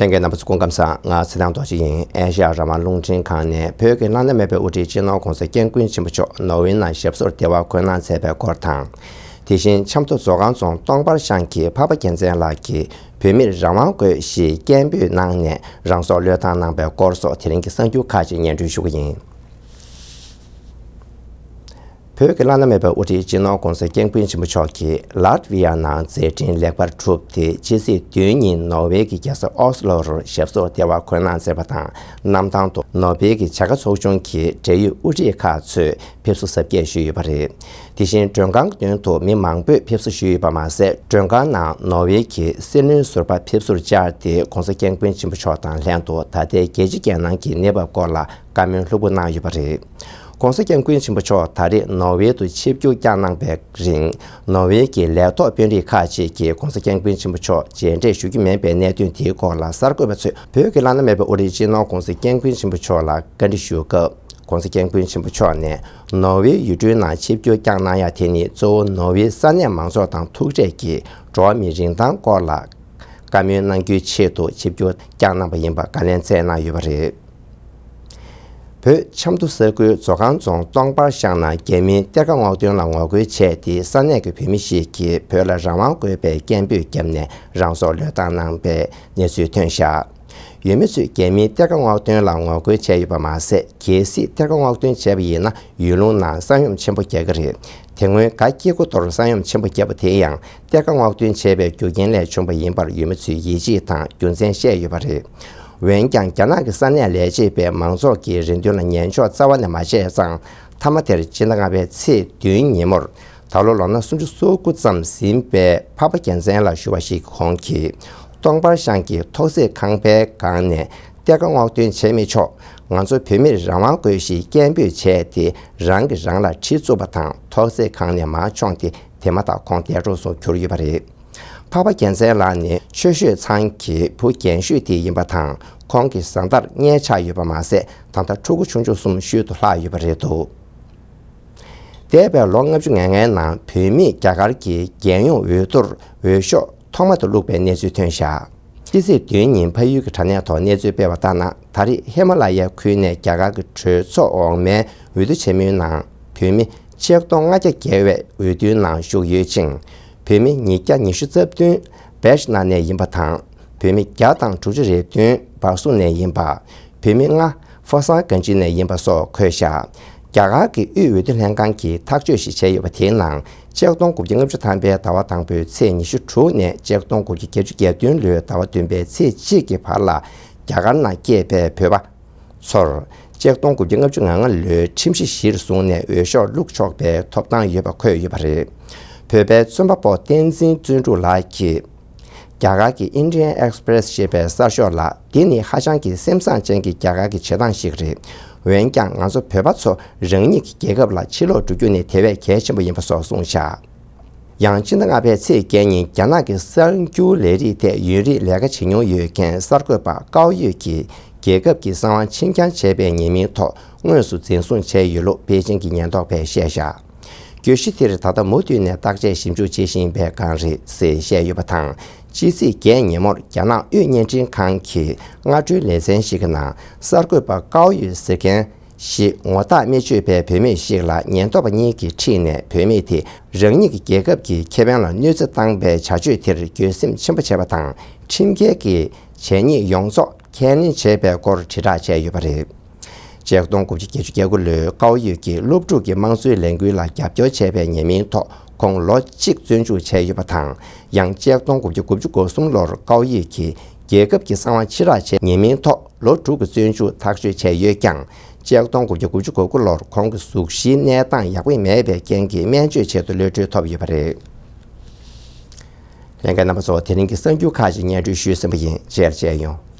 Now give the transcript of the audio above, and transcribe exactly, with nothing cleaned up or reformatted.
ལྷན་རྒྱས་རྣམ་པ་ཚོ་སྐུ་ཁམས་བཟང་། ང་ཚེ་བརྟན་རྡོ་རྗེ་ཡིན། ཨེ་ཤ་ཡ་རང་དབང་རླུང་འཕྲིན་ཁང་ནས་བོད་ཀྱི་བླ་ན་མེད་པའི་དབུ་ཁྲིད་སྤྱི་ནོར་༸གོང་ས་༸སྐྱབས་མགོན་ཆེན་པོ་མཆོག་ནོར་ཝེ་ནང་ཞབས་སོར་བདེ་བར་འཁོད་གནང་མཛད་པའི་སྐོར་དང་། དེ་བཞིན་ཆབ་མདོ་མཛོ་སྒང་རྫོང་སྟོང་པར་ཤང་གི་འཕགས་པ་རྒྱལ་མཚན་ལགས་ཀྱིས་བོད་མིར་རང་དབང་དགོས་ཞེས་སྐད་འབོད་གནང་ནས་རང་སྲོག་བློས་བཏང་གནང་པའི་སྐོར་སོགས་དེ་རིང་གི་གསར་འགྱུར་ཁག་ཅིག་སྙན་སྒྲོན་ཞུ་གི་ཡིན། བོད་ཀྱི་བླ་ན་མེད་པའི་དབུ་ཁྲིད་སྤྱི་ནོར་༸གོང་ས་༸སྐྱབས་མགོན་ཆེན་པོ་མཆོག་གིས་ལཱ་ཏི་ཝི་ཡ་ནང་མཛད་འཕྲིན་ལེགས་པར་གྲུབ་སྟེ། ཕྱི་ཚེས་བདུན་ཉིན་ནོར་ཝེ་གྱི་རྒྱལ་ས་ཨོ་སི་ལོ་རུ་ཞབས་སོར་བདེ་བར་འཁོད་གནང་མཛད་པ་དང་། གནམ་ཐང་དུ་ནོར་ཝེ་གྱི་བྱ་དགའ་ཚོགས་ཆུང་གི་འབྲེལ་ཡོད་དབུ་ཁྲིད་ཁག་ཚོས་ཕེབས་བསུ་གཟབ་རྒྱས་ཞུས་ཡོད་པ་རེད། དེ་བཞིན་མགྲོན་ཁང་གི་མདུན་དུ་མི་མང་པོས་ཕེབས་བསུ་ཞུས་ཡོད་པ་མ་ཟད། མགྲོན་ཁང་ནང་ནོར་ཝེ་གྱི་སྲིད་བློན་ཟུར་པ་ཕེབས་བསུར་བཅར་ཏེ། ༸གོང་ས་༸སྐྱབས་མགོན་ཆེན་པོ་མཆོག་དང་ལྷན་དུ་ད་ལྟའི་རྒྱལ་སྤྱི་རྒྱལ་ནང་གི་གནས་བབ་སྐོར་ལ་བཀའ་མོལ་ལྷུག་པོ་གནང་ཡོད་པ་རེད། ༸གོང་ས་༸སྐྱབས་མགོན་ཆེན་པོ་མཆོག་ད་རེས་ནོར་ཝེ་དུ་ཆིབས་བསྒྱུར་བསྐྱངས་གནང་པའི་རིང་། ནོར་ཝེ་གྱི་ལས་ཐོག་དཔོན་རིགས་ཁག་ཅིག་གིས་༸གོང་ས་༸སྐྱབས་མགོན་ཆེན་པོ་མཆོག་མཇལ་འཕྲད་ཞུ་རྒྱུ་མིན་པའི་གནད་དོན་དེའི་སྐོར་ལ་གསར་འགོད་པ་ཚོས་བོད་ཀྱི་བླ་ན་མེད་པའི་དབུ་ཁྲིད་སྤྱི་ནོར་༸གོང་ས་༸སྐྱབས་མགོན་ཆེན་པོ་མཆོག་ལ་བཀའ་འདྲི་ཞུས་སྐབས། ༸གོང་ས་༸སྐྱབས་མགོན་ཆེན་པོ་མཆོག་ནས་ནོར་ཝེ་ཡུལ་གྲུའི་ནང་ཆིབས་བསྒྱུར་བསྐྱངས་གནང་ཡ་དེ་ནི་གཙོ་བོ་ནོར་ཝེའི་ས་གནས་མང་ཚོགས་དང་ཐུག་འཕྲད་ཀྱིས་འགྲོ་བ་མིའི་རིན་ཐང་སྐོར་ལ་བཀའ་མོལ་གནང་རྒྱུའི་ཆེད་དུ་ཆིབས་བསྒྱུར་བསྐྱངས་གནང་པ་ཡིན་པ་བཀའ་ལན་སྩལ་གནང་ཡོད་པ་རེད། བོད་ཆབ་མདོ་ས་ཁུལ་མཛོ་སྒང་རྫོང་སྟོང་པར་ཤང་ནང་རྒྱ་མིའི་གཏེར་ཁ་སྔོག་འདོན་ལ་ངོ་རྒོལ་བྱས་ཏེ། ས་གནས་ཀྱི་བོད་མི་ཞིག་གིས་བོད་ལ་རང་དབང་དགོས་པའི་སྐད་འབོད་བརྒྱབ་ནས་རང་སྲོག་བློས་བཏང་གནང་པའི་གནས་ཚུལ་ཐོན་བཞག་ཡུལ་མི་ཚོས་རྒྱ་མིའི་གཏེར་ཁ་སྔོག་འདོན་ལ་ངོ་རྒོལ་བྱས་ཡོད་པ་མ་ཟད། གལ་སྲིད་གཏེར་ཁ་སྔོག་འདོན་བྱས་པ་ཡིན་ན། ཡུལ་ལུང་ནང་ས་ཡོམ་ཆེན་པོ་རྒྱག་གི་རེད། དེ་སྔོན་ག་སྐྱེ་དགུ་མདོར་ས་ཡོམ་ཆེན་པོ་བརྒྱབ་པ་དེ་ཡང་གཏེར་ཁ་སྔོག་འདོན་བྱས་པའི་རྒྱུ་རྐྱེན་ལས་བྱུང་བ་ཡིན་པར་ཡུལ་མི་ཚོས་ཡིད་ཆེས་དང་རྒྱུ་མཚན་བཤད་ཡོད་པ་རེད། འོན་ཀྱང་། རྒྱ་ནག་གི་ས་གནས་ལས་བྱེད་པས་མང་ཚོགས་ཀྱི་རེ་འདུན་ལ་ཉན་འཇོག་རྩ་བ་ནས་མ་བྱས་ཙང་། མཐའ་མ་དེར་སྤྱི་ཟླ་ལྔ་པའི་ཚེས་བདུན་ཉིན་མོར། ད་ལོ་ལོ་ན་སུམ་ཅུ་སོ་དགུ་ཙམ་ཟིན་པའི་འཕགས་པ་རྒྱལ་མཚན་ལ་ཞུ་བ་ཞིག་གིས། ཁོང་གིས་སྟོང་པར་ཤང་གི་ཐོག་བརྩེགས་ཁང་པའི་སྒང་ནས་གཏེར་ཁ་སྔོག་འདོན་བྱས་མི་ཆོག་ང་ཚོ་བོད་མིར་རང་དབང་དགོས་ཞེས་སྐད་འབོད་བྱས་ཏེ། རང་གིས་རང་ལ་གྲི་བཙུགས་པ་དང་། ཐོག་བརྩེགས་ཁང་ནས་མར་མཆོངས་ཏེ། དེ་མ་ཐག་ཁོང་འདས་གྲོངས་སུ་གྱུར་ཡོད་པ་རེད། འཕགས་པ་རྒྱལ་མཚན་ལགས་ནི་ཆོས་ཤོད་ཚང་གི་བུ་རྒན་ཤོས་དེ་ཡིན་པ་དང་། ཁོང་གི་བཟའ་ཟླར་མངལ་ཆགས་ཡོད་པ་མ་ཟད། ད་ལྟ་ཕྲུ་གུ་ཆུང་ཆུང་གསུམ་ཤུལ་དུ་ལྷག་ཡོད་པ་རེད་འདུག་འདས་པའི་ལོ་ལྔ་བཅུ་ང་ལྔའི་ནང་བོད་མིས་རྒྱ་གར་གྱི་རྒྱལ་ཡོངས་འོས་བསྡུར་འོས་ཤོག་ཐོག་མ་དུ་བླུགས་པའི་གནས་ཚུལ་ཐོན་བཞག་ཕྱི་ཚེས་བདུན་ཉིན་ཕ་ཡུལ་གྱི་དྲ་གནས་ཐོག་གནས་ཚུལ་སྤེལ་བ་ལྟར་ན། ད་རེས་ཧི་མ་ལ་ཡའི་ཁུལ་ནས་རྒྱ་གར་གྱི་གྲོས་ཚོགས་འོག་མའི་འོས་བསྡུ་ཆེན་མོའི་ནང་བོད་མི་ཆིག་སྟོང་ལྔ་བརྒྱ་བརྒལ་བས་འོས་བསྡུའི་ནང་ཞུགས་ཡོད་ཅིང་། བོད་མི་ཉིས་བརྒྱ་ཉི་ཤུ་རྩ་བདུན་བེཤ་ན་ནས་ཡིན་པ་དང་། བོད་མི་བརྒྱ་དང་དྲུག་ཅུ་རེ་བདུན་བར་སུ་ནས་ཡིན་པ། བོད་མི་ལྔ་ཧྥ་སང་གན་ཇི་ནས་ཡིན་པ་སོགས་འཁོད་བཞག་རྒྱ་གར་གྱི་དབུས་འོས་བསྡུ་ལྷན་ཁང་གིས་ཐག་གཅོད་ཞིག་བྱས་ཡོད་པ་དེའི་ནང་། ཆིག་སྟོང་དགུ་བརྒྱ་ལྔ་བཅུ་ཐམ་པའི་ཟླ་བ་དང་པོའི་ཚེས་ཉི་ཤུ་དྲུག་ནས་ཆིག་སྟོང་དགུ་བརྒྱ་བརྒྱད་ཅུ་གྱ་བདུན་ལོའི་ཟླ་བ་བདུན་པའི་ཚེས་གཅིག་གི་བར་ལ་རྒྱ་གར་ནང་སྐྱེས་པའི་བོད་པ་ཚོར། ཆིག་སྟོང་དགུ་བརྒྱ་ལྔ་བཅུ་ང་ལྔ་ལོའི་ཁྲིམས་གཞི་གཞིར་བཟུང་ནས་འོས་ཤོག་བླུགས་ཆོག་པའི་ཐོབ་ཐང་ཡོད་པ་འཁོད་ཡོད་པ་རེད། བོད་པའི་རྩོམ་པ་པོ་བསྟན་འཛིན་བརྩོན་འགྲུས་ལགས་ཀྱིས། རྒྱ་གར་གྱི་Indian Express ཞེས་པའི་གསར་ཤོག་ལ། འདི་ནི་ཧ་ཅང་གི་སེམས་བཟང་ཅན་གྱི་རྒྱ་གར་གྱི་བྱེད་སྟངས་ཤིག་རེད། འོན་ཀྱང་། ང་ཚོ་བོད་པ་ཚོ་རང་ཉིད་ཀྱི་རྒྱལ་ཁབ་ལ་ཕྱིར་ལོག་འགྲོ་རྒྱུ་ནི་དེ་བས་གལ་ཆེན་པོ་ཡིན་པ་སོགས་གསུངས་བཞག་ཡང་། སྤྱི་ཟླ་ལྔ་པའི་ཚེས་བརྒྱད་ཉིན། རྒྱ་ནག་གི་གསར་འགྱུར་ལས་རིགས་ཐད་ཡུན་རིང་ལས་ཀ་བྱེད་མྱོང་ཡོད་མཁན་གསར་འགོད་པ་ཀའོ་ཡོས་ཀྱིས། རྒྱལ་ཁབ་ཀྱི་གསང་བ་ཕྱིར་འགྱངས་བྱས་པའི་ཉེས་མིང་ཐོག་དངོས་སུ་འཛིན་བཟུང་བྱས་ཡོད་ལུགས་པེ་ཅིང་གི་ཉེན་རྟོག་པས་བཤད་བཞག་གྱོད་གཞི་དེར་ད་ལྟ་མུ་མཐུད་ནས་བརྟག་དཔྱད་ཞིབ་འཇུག་བྱེད་བཞིན་པའི་སྒང་རེད་ཟེར་བཤད་ཡོད་པ་དང་། ཕྱི་ཚེས་བརྒྱད་ཉིན་མོར་རྒྱ་ནག་དབུས་བརྙན་འཕྲིན་ཁང་གི་སྔ་དྲོའི་ལེ་ཚན་ཞིག་གི་ནང་། གསར་འགོད་པ་ཀའོ་ཡུས་ཟེར་མཁན་ཞིག་ངོ་རྟགས་མི་ཆོད་པའི་བུད་མེད་ཞིག་ལ་ཉེན་རྟོག་པ་གཉིས་ཀྱིས་ཁྲིད་ནས། བུད་མེད་དེས་རང་ཉིད་ཀྱི་རྒྱལ་ཁབ་ཀྱི་ཁེ་ཕན་ལ་གནོད་འཚེ་བཏང་པའི་བྱ་སྤྱོད་དེར་འགྱོད་སེམས་ཆེན་པོ་བྱས་པ་དང་། ཁྲིམས་འགལ་གྱི་བྱས་ཉེས་ཡོངས་རྫོགས་ཁས་ལེན་བྱས་པའི་སྐོར་དྲིལ་བསྒྲགས་བྱས་ཡོད་པ་རེད། ཆིག་སྟོང་དགུ་བརྒྱ་བརྒྱད་ཅུ་གྱ་དགུ་ལོའི་ཀའོ་ཡུས་ཀྱིས་སློབ་ཕྲུག་གི་དམངས་གཙོའི་ལས་འགུལ་ལ་རྒྱབ་སྐྱོར་བྱས་པའི་ཉེས་མིང་ཐོག་ཁོང་ལོ་གཅིག་བཙོན་འཇུག་བྱས་ཡོད་པ་དང་། ཡང་། ཆིག་སྟོང་དགུ་བརྒྱ་དགུ་བཅུ་གོ་གསུམ་ལོར་ཀའོ་ཡུས་ཀྱིས་རྒྱལ་ཁབ་ཀྱི་གསང་བ་ཕྱིར་བསྒྲགས་བྱས་ཉེས་མིང་ཐོག་ལོ་དྲུག་གི་བཙོན་འཇུག་ཐག་གཅོད་བྱས་ཡོད་ཀྱང་། ཆིག་སྟོང་དགུ་བརྒྱ་དགུ་བཅུ་གོ་དགུ་ལོར་ཁོང་གི་གཟུགས་གཞིའི་གནས་སྟངས་ཡག་པོ་མེད་པའི་རྐྱེན་གྱིས། སྨན་བཅོས་ཆེད་དུ་གློད་གྲོལ་ཐོབ་ཡོད་པ་རེད། ལྷན་རྒྱས་རྣམ་པ་ཚོ། དེ་རིང་གི་གསར་འགྱུར་ཁག་ཅིག་སྙན་སྒྲོན་ཞུས་ཟིན་པ་ཡིན། རྗེས་ལ་མཇལ་ཡོང་།